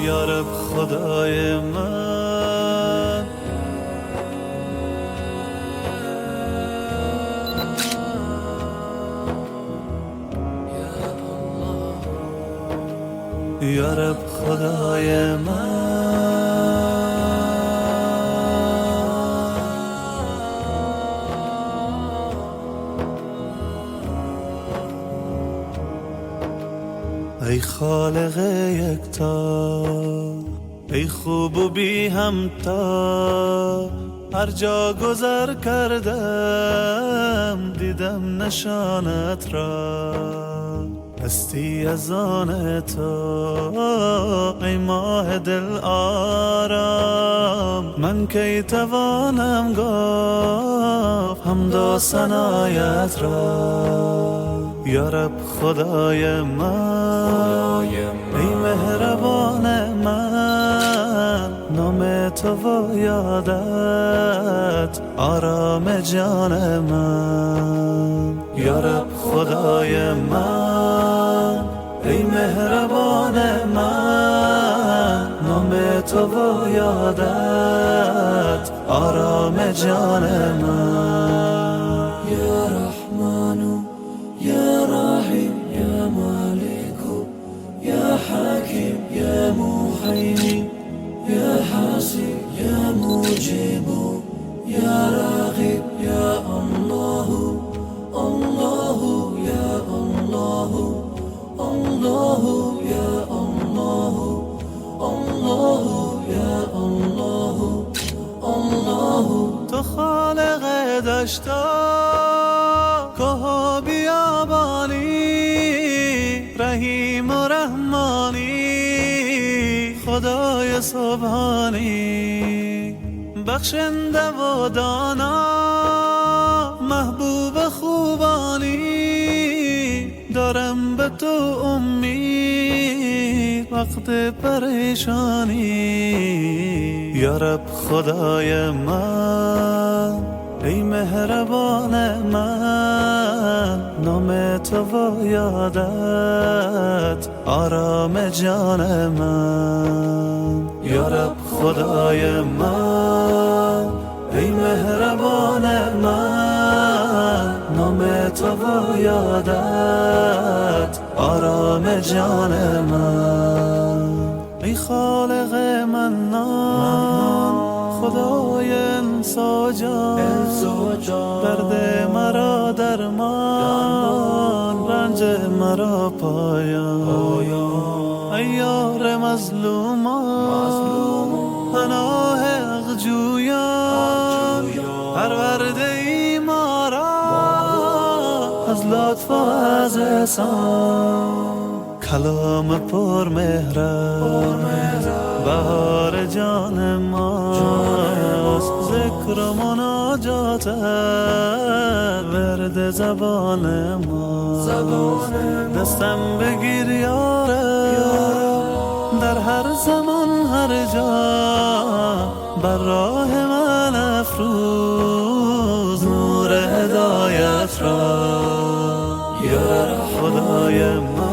یا رب خدای من. یا رب خدای من. ای خالق یکتا، ای خوب و بی همتا، هر جا گذر کردم دیدم نشانت را. هستی از آن تو ای ماه دل آرام، من کی توانم گفت حمد و ثنایت را. یا رب خدای من، ای مهربان من، نام تو و یادت آرام جان من. یا رب خدای من، ای مهربان من، نام تو و یادت آرام جان من. یا رحمن یا رحیم یا مالک یا حاکم یا مهیمن یا حسیب یا مجیب یا راغب یا الله الله یا الله الله یا الله الله یا الله الله. تو خالق دشتا که و بیابانی، رحیم و رحمانی، خدای سبحانی، بخشنده و دانا، محبوب خوبانی، دارم به تو امید وقت پریشانی. یا رب خدای من، ای مهربان من، نام تو و یادت آرام جان من. یا رب خدای من، ای مهربان من، نام تو و یادت آرام جان من. ای خالق منان، خدای انس و جان، درد مرا درمان، رنج مرا پایان، ای یار مظلومان، پناه حق جویان، پرورده ای ما را از لطف و از احسان. کلام پر مهرت بهار جان ماست، ذکر و مناجات ورد زبان ماست. دستم بگیر یاره در هر زمان هر جا، بر راه من افروز نور هدایت را. یا خدای من.